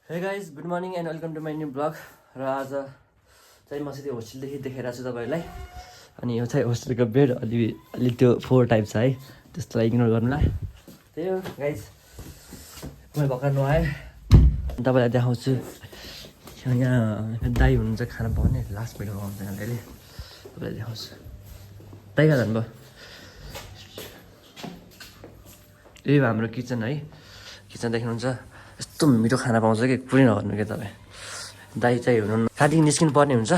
Hey guys, good morning and welcome to my new vlog. र आज चाहिँ म चाहिँ होस्टेलदेखि देखाइरहेको छु तपाईँहरूलाई। अनि यो चाहिँ होस्टेलको बेड अलि त्यो 4 टाइप छ है, त्यसलाई इग्नोर गर्नुलाई। त्यही हो गाइज, मैले भर्खर नुहाएँ। तपाईँलाई देखाउँछु। यहाँ दाइ हुनुहुन्छ खाना पकाउने, लास्ट भिडियोमा आउँछ यहाँ दाइले। तपाईँलाई देखाउँछु। दाइ कहाँ जानुभयो? यही हाम्रो किचन है, किचन देख्नुहुन्छ। यस्तो मिठो खाना पाउँछ कि कुरै नगर्नु क्या तपाईँ। दाइ चाहिँ हुनु खाँदेखि निस्किनु पर्ने हुन्छ।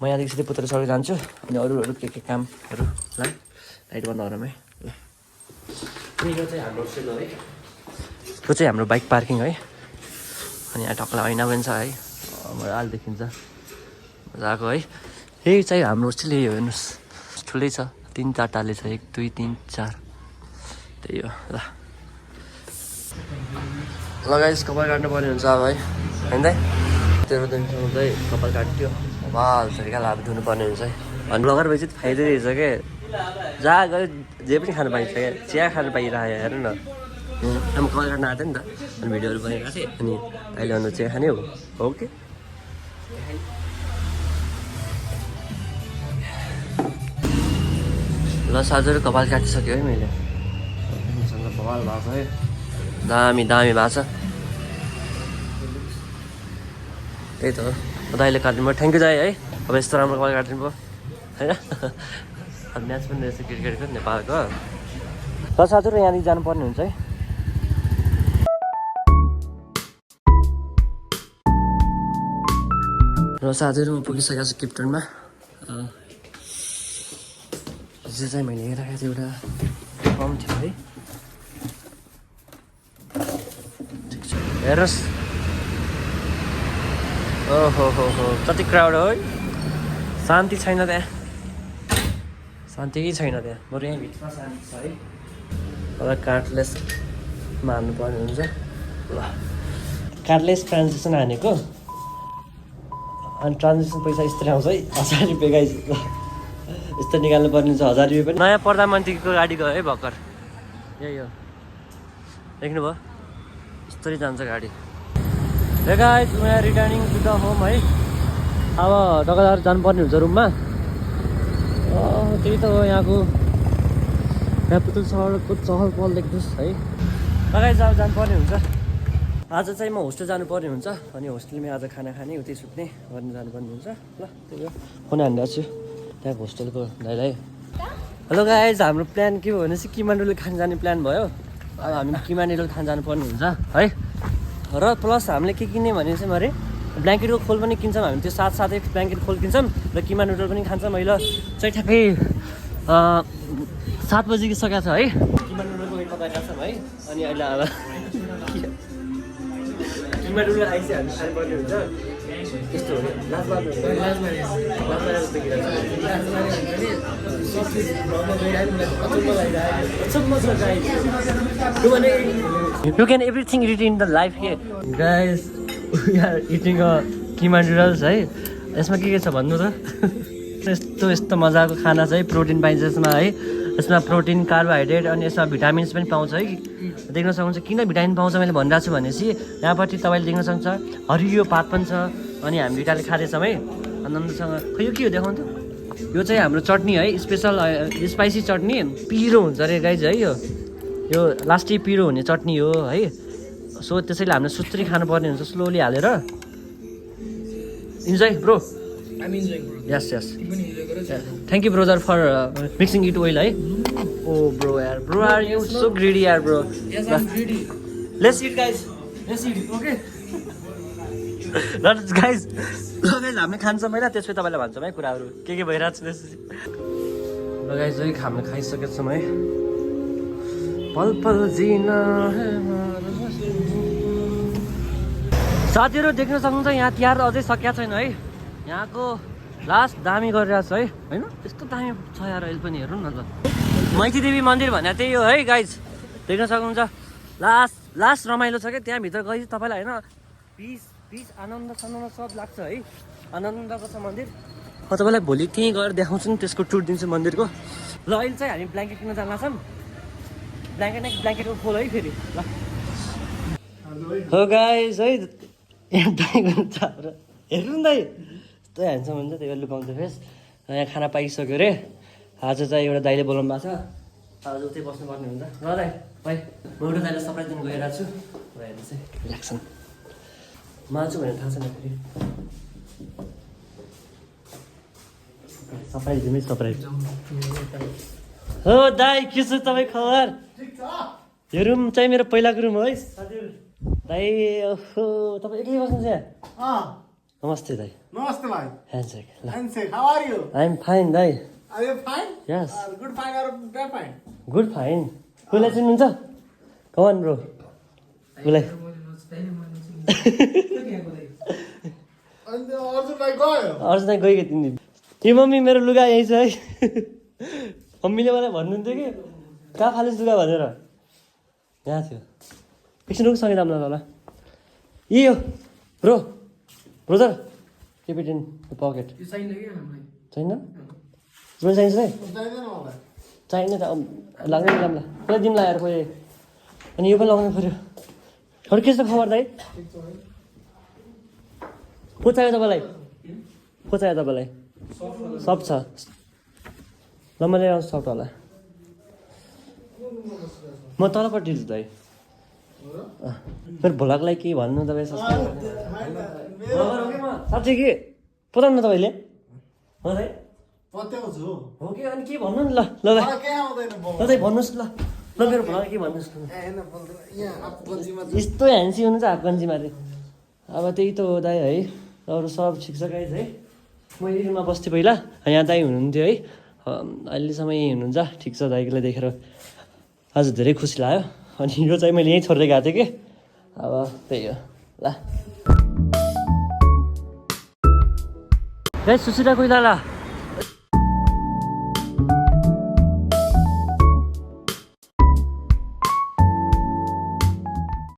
म यहाँदेखि सिधै पुत्र सर जान्छु। अनि अरू के कामहरू ल लाइट बन्द गरौँ है ल। अनि यो चाहिँ हाम्रो होस्टेल हो है, यो चाहिँ हाम्रो बाइक पार्किङ है। अनि यहाँ टक्ला ऐना पनि छ है, मजाले देखिन्छ, मजाको है। यही चाहिँ हाम्रो होस्टेल यही हो, हेर्नुहोस् ठुलै छ, 3-4 टाले छ, 1 2 3 4 त्यही हो ल। लगाइस कपाल काट्नु पर्ने हुन्छ अब है, होइन दाइ? 13 दिनसम्म चाहिँ कपाल काट्यो, बाल छरिका लाभ धुनुपर्ने हुन्छ है। अनि ब्लगर भएपछि फाइदै रहेछ क्या, जहाँ गयो जे पनि खानु पाइन्छ क्या, चिया खानु पाइरहेको हेर्नु न। अब कपाल काट्न आएको नि त, अनि भिडियोहरू बनाइरहेको थिएँ। अनि अहिले अन्त चिया खाने हो कि ल। साझहरू कपाल काटिसक्यो है मैले, बवाल भएको छ है, दामी भएको छ। त्यही त हो, दाइले काट्नु भयो, थ्याङ्क यू दाइ है। अब यस्तो राम्रो कपाल काटिदिनु भयो होइन। अब म्याच पनि रहेछ क्रिकेटको नेपालको। ल साथीहरू यहाँदेखि जानुपर्ने हुन्छ है। र साथीहरू म पुगिसकेको छु केपटाउनमा। हिजो चाहिँ मैले हेरेको थिएँ, एउटा फर्म थियो है। हेर्नुहोस्, ओहो कति क्राउड हो है, शान्ति छैन त्यहाँ, शान्ति छैन त्यहाँ। बरु यहाँ भित्रमा शान्ति छ है। अब कार्डलेस हान्नु पर्ने हुन्छ ल। कार्डलेस ट्रान्जेक्सन हानेको, अनि ट्रान्जेक्सन पैसा यस्तो आउँछ है, 1000 रुपियाँ गाइस। यस्तो निकाल्नु पर्ने हुन्छ, 1000 रुपियाँ पनि। नयाँ प्रधानमन्त्रीको गाडी गयो है भर्खर, यही हो देख्नुभयो, यस्तरी जान्छ गाडी। Hey guys, we are returning to the home है। अब तपाईँहरू जानुपर्ने हुन्छ रुममा। त्यही त हो यहाँको क्यापिटल सहरको चहल पहल देख्नुहोस् है। गाइस अब जानुपर्ने हुन्छ। आज चाहिँ म होस्टेल जानुपर्ने हुन्छ, अनि होस्टेलमै आज खाना खाने, उतै सुत्ने गर्न जानुपर्ने हुन्छ ल। त्यही हो, फोन हानिरहेको छु त्यहाँ होस्टेलको दाइलाई। हेलो गाइस, हाम्रो प्लान के हो भने चाहिँ किमा नुडल खान जाने प्लान भयो। अब हामी किमा नुडल खान जानुपर्ने हुन्छ है। र प्लस हामीले के किन्ने भने चाहिँ अरे ब्ल्याङ्केटको खोल पनि किन्छौँ हामी, त्यो साथसाथै ब्ल्याङ्केट खोल किन्छौँ र किमा नुडल पनि खान्छौँ। अहिले चाहिँ ठ्याक्कै 7 बजिसकेको छ है। किमा नुडलको वेट लगाइरहेको छौँ है। अनि अहिले अब किमा नुडल आइसक्यो, हामी खानुपर्ने हुन्छ। यस्तो हो You can everything eat in the life here. Guys, we are eating a किमा नुडल्स है। यसमा के छ भन्नु त? यस्तो मजाको खाना छ है, प्रोटिन पाइन्छ यसमा है। यसमा प्रोटिन, कार्बोहाइड्रेट अनि यसमा भिटामिन्स पनि पाउँछ है। देख्न सक्नुहुन्छ किन भिटामिन पाउँछ मैले भनिरहेको छु भनेपछि, यहाँपट्टि तपाईँले देख्न सक्नुहुन्छ हरियो पात पनि छ। अनि हामी दुइटाले खाँदैछौँ है आनन्दसँग। खै यो के हो देखाउनु त? यो चाहिँ हाम्रो चटनी है, स्पेसल स्पाइसी चटनी, पिरो हुन्छ अरे गाइज है। यो लास्टै पिरो हुने चटनी हो है। सो त्यसैले हामीले सुत्तरी खानुपर्ने हुन्छ, स्लोली हालेर। Enjoy bro. Yes thank you brother for mixing it well है। ओ ब्रो यार, bro are you so greedy यार bro. Let's eat guys, let's eat okay. ल गाइज हामीले खान्छौँ होइन, त्यसपछि तपाईँलाई भन्छौँ है कुराहरू के भइरहेको छ त्यसपछि। ल गाइज है, हामीले खाइसकेको छौँ है। पल पल जिना साथीहरू देख्न सक्नुहुन्छ यहाँ तिहार अझै सकिएको छैन है। यहाँको लास्ट दामी गरिरहेको छ है, होइन यस्तो दामी छ यार। अहिले पनि हेर्नु न त, मैती देवी मन्दिर भने त्यही हो है गाइज। देख्न सक्नुहुन्छ लास्ट रमाइलो छ क्या त्यहाँभित्र गई तपाईँलाई होइन। पिस आनन्द सब लाग्छ है। आनन्दको छ मन्दिर। म तपाईँलाई भोलि त्यहीँ गएर देखाउँछु नि, त्यसको टुर दिन्छु मन्दिरको। ल अहिले चाहिँ हामी ब्ल्याङ्केट किन्न जान छौँ। ब्ल्याङ्केटको खोल है फेरि ल। हो गाइस है, यहाँ दाईको हाम्रो हेर्नु नि दाई यस्तो ह्यान्डसम हुन्छ त्यही भएर लुकाउँदै फेस यहाँ खाना पाइसक्यो अरे आज चाहिँ एउटा दाइले बोलाउनु भएको छ आज उतै बस्नुपर्ने हुन्छ ल दाइ भाइ म एउटा दाइलाई सरप्राइज दिनु गइरहेको छु हेर्नु चाहिँ रियाक्सन माल्छु भनेर थाहा छैन फेरि सरप्राइज दिनु सरप्राइज हो दाइ के छ तपाईँ खबर यो रुम चाहिँ मेरो पहिलाको रुम हो है साथीहरू दाइ ओहो तपाईँ एक्लै बस्नुहुन्छ यहाँ नमस्ते दाइ Namaste, bhai. ह्यान्डसेक ल Handshake. How are you? I am fine दाइ Are you fine? Yes Good fine or bad fine? Good fine कसलाई चिन्नुहुन्छ कमान ब्रो कसलाई And also my God. Arjun दाइ गइगयो 3 दिन ए मम्मी मेरो लुगा यहीँ छ है मम्मीले मलाई भन्नुहुन्थ्यो कि कहाँ फालिस लुगा भनेर यहाँ थियो एकछिन रुख सँगै जाम्ला ल ए हो bro brother keep it in the pocket छैन ब्रो चाहिन्छ नै चाहिने त लाग्दैन जाम्ला पहिला दिउँ लगाएर खोइ अनि यो पनि लगाउनु पऱ्यो अरू के छ खबर दाइ को चाहियो तपाईँलाई को चाहियो तपाईँलाई सब छ ल मैले आउँछु सफ्ट होला म तलपट्टि छु दाइ मेरो भोलाको लागि के भन्नु तपाईँ साँच्चै के पताउनु न तपाईँले हो दाइ पत्याको छु हो कि अनि के भन्नु नि ल ल दाइ मलाई केही आउँदैन ल दाइ भन्नुहोस् ल ल मेरो भोलाको के भन्नुहोस् न हैन बोल्दैन यहाँ आपगन्जीमा यस्तो ह्यान्सी हुनुहुन्छ हाफगन्जीमा अरे अब त्यही त हो दाइ है अरू सब ठिक छ गाइज है म यही रुममा बस्थेँ पहिला यहाँ दाइ हुनुहुन्थ्यो है अहिलेसम्म यहीँ हुनुहुन्छ ठिक छ दाइकोलाई देखेर आज धेरै खुसी लाग्यो अनि यो चाहिँ मैले यहीँ छोडेर गएको थिएँ कि अब त्यही हो ल गाइज सुसिरा कोइला